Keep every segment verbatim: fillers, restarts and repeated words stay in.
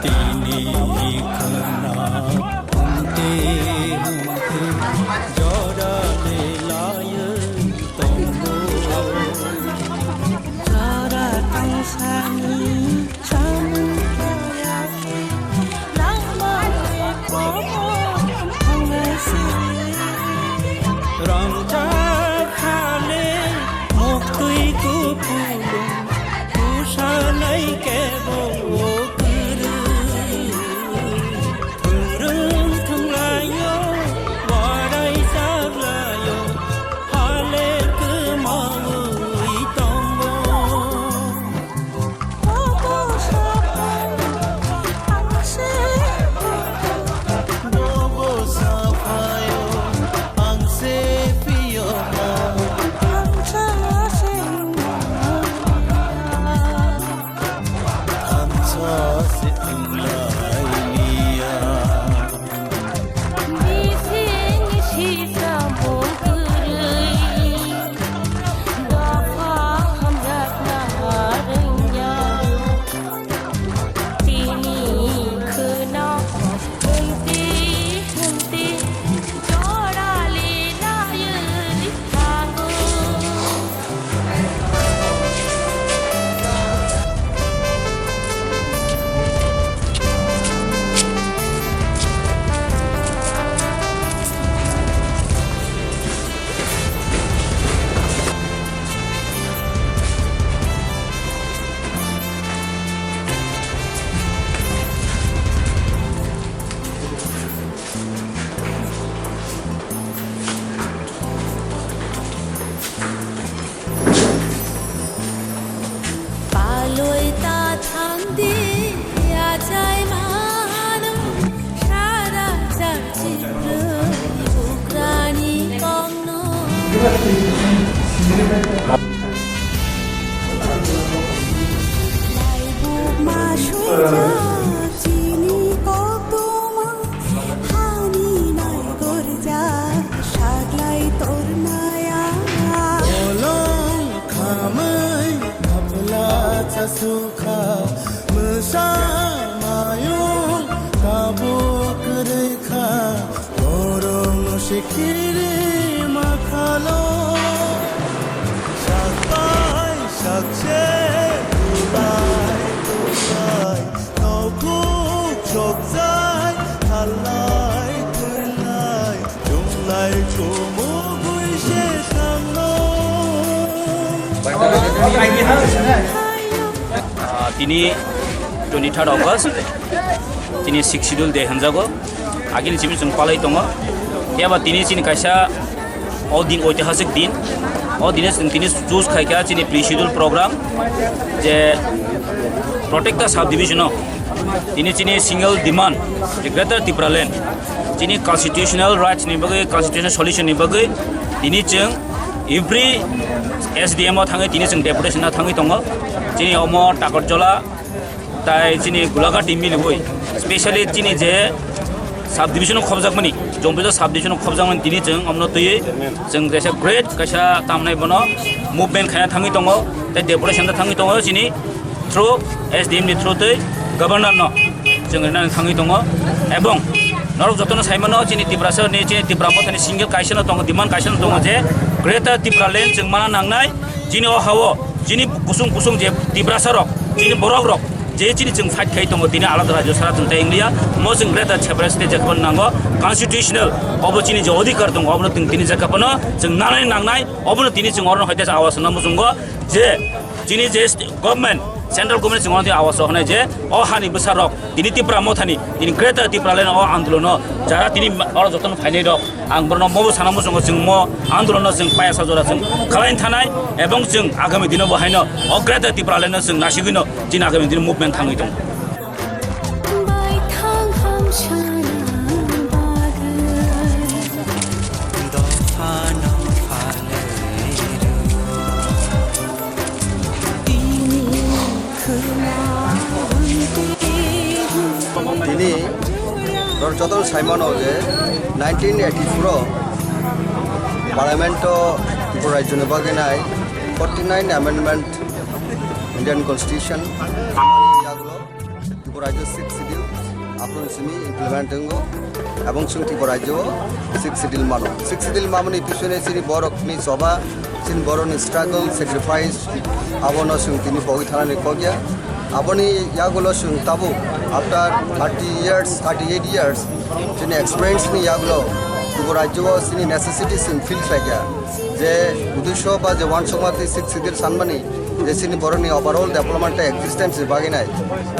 Tini khwna hwnte hwnte jora de laywi tongo. Jora tangsani samung koyakhe langmani komo thangnai se. Rangchak hale muktwi kupulung. Kusanai kebo kwrwi, kwrwng thwnglaio, warai chaklaio, hale kwmawi tongo. Bobo saphai ang se, bobo saphaio ang se phiyokma. Ang sa se wngmani. Ang sa se wnglailiya. Bisingni sisa mung kwrwi, dopha hamjakna rwngya. Tini khwna hwnti hwnti jorali naiwi thango. Palwi ta thangdi, achai mano, sara chakchi brwi, bukrani kongno. Laibuma suijak chini koktwma, hani nai gorjak saklai tornaya. Bolong khamai khapla chasukha, mwsa mayung tabuk rwikha. Borok no se kiri makhalo, sakbai sakse, tulai tulai, nokhuk chokjai, thalai thwilai, chunglai chumugwi se tangno. Ah, tini twenty-third August, tini Sixth Schedule Day hwnjago. Agini simi chwng palai tongo. Phiya ba tini chini kaisa o din, oitihasik din. O dine chwng tini choose khai kha chini pre-schedule program, je protect the sub-division o tini chini single demand, je Greater Tipraland, chini constitutional rights ni bagwi, constitutional solution ni bagwi tini chwng every S D M o thangwi tini chwng deputation o thangwi tongo. Chini omo Takarjala, tai chini Golaghat ni miliwi, specially chini je sub-division o khobjakmani, Jompuijala sub-division o khobjakmani tini chwng omno twiwi chwng kaisa great kaisa tamnai bono movement khaina thangwi tongo, tei deputation da thangwi tongo chini through S D M ni through tei governor no chwng rinani thangwi tongo. Ebong norok jotono saimano chini Tiprasa ni, chini Tipra Mothani single kaisa no tongo, demand kaisa no tongo je Greater Tipraland chwng mana nangnai, chini o hao chini kusung kusung je Tiprasa rok, chini borok rok, je chini chwng fight khai tongo, tini alada rajyo sara chwng tai wngya, omo chwng greater separate state je khobor nango, constitutional, obo chini je odhikar tongo, obono chwng tini je khobor no chwng nanai nangnai, obono tini chwng oro hoite awas na muchungo je chini je st-, government, Central government chwng tei awas rok hwnai je o hani bwsa rok tini Tipra Mothani tini Greater Tipraland o andolono jara tini oro jotono phainai rok ang borno mobo sana muchungo chwng mo andolono chwng payasa jora chwng khalai thanai ebong chwng agami dino bo haino o Greater Tipraland no chwng nasigwino chini agami dino movement thangwi tongo. Baithang hamsana bagwi. Tini norok jotono saimano je nineteen eighty-four o Parliament o Tripura rajyoni bagwi nai forty-nine amendment Indian Constitution yagulo Tripura rajyo sixth schedule aphuru simi implement wngo, ebong chwng Tripura rajyo sixth schedule mano. Sixth schedule mamani pisone chini borokni choba, chini borokni struggle, sacrifice, abono chwng tini pogwi thanani kokya. Aboni yagulo chwng tabuk after thirty years, thirty-eight years, chini experience ni yagulo Tripura rajyo chini necessity chwng feel khlaikha. Je uddesho ba je wansukma tei sixth schedule sanmani je chini borokni overall development tei existence ni bagwi nai.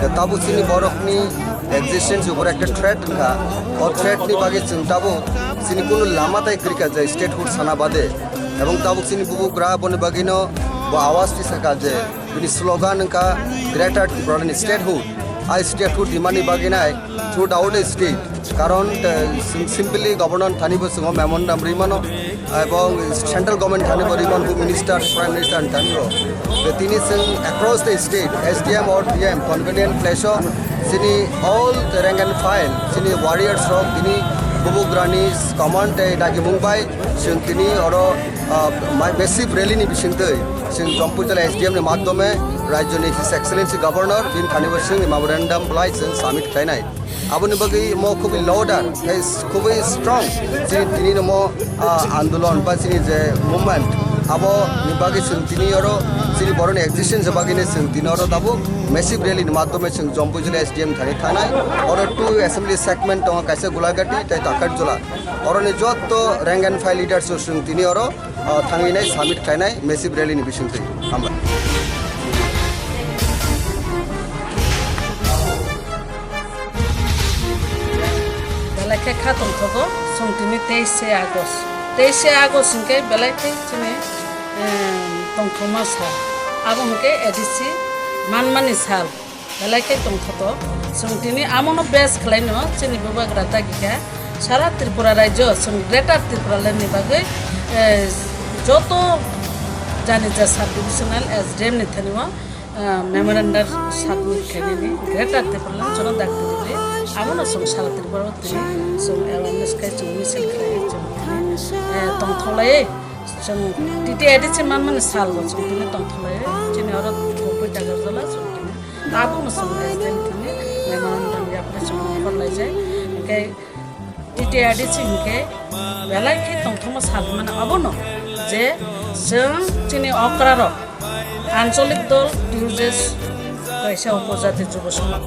Je tabuk chini borokni existence ni upor ekta threat wngkha. O threat ni bagwi chwng tabuk chini kunu lama tai kwrwikha je statehood sana bade. Ebong tabuk chini bubagra boni bagwino bo awas tisakha je bini slogan wngkha Greater Tipraland Statehood. A statehood dimani bagwi nai throughout the state. Karon, eh, sim-, simply governor thani bo chwng memorandum rimano, ebong central government thani bo rimano, minister, prime minister thani bo. Tini chwng across the state, S D M or D M convenient place o chini all the rank and file, chini warriors rok tini bubagrani command tei dagimung bai chwng tini oro, ah, ma-, massive rally ni bisingtwi chwng Jampui jila S D M ni madhyome rajyoni His Excellency Governor bini thani bo chwng memorandum belai chwng submit khlainai. Aboni bagwi mo khubui louder, tei khubui strong. Chini tini no mo, ah, andolon ba chini je movement, abo ni bagwi chwng tini oro chini boroni existence bagwi no chwng tini oro tabuk massive rally ni madhyome chwng Jampui jila S D M thani thanai. Oro two assembly segment tongo, kaisa Gulagati tei Takarjula. Oroni jotto rank and file leaders rok chwng tini oro, ah, thangwi nai submit khlainai massive rally ni bisingtwi. Hambai. Belai khe kha tongthogo, chwng tini teis se August. Teis se August hwnkhe belai khe chini, em, tongthokma sal. Abo hwnkhe A D C manmani sal. Belai khe tongthogo, chwng tini amono base khlaino chini bubagra dagi kha. Sara Tripura rajyo, chwng Greater Tipraland ni bagwi, eh, joto jani ja sub divisional S D M ni thani o, ah, memorandum submit khainani Greater Tipraland jono dagi tongwi, abono chwng sara Tripura o tini chwng awareness khai chwng misil khai chwng tini, eh, tongthoklai chwng T T A D C manmani sal bo chwng tini tongthoklai chini oro Takarjala chwng tini tabukno chwng S D M tini memorandum yapri chwng khorlaijak hwnkhe T T A D C hwnkhe belai khe tongthokma sal hwnmano abono je chwng chini okrarok ancholik dol T U J S kaisa upojati jubo samaj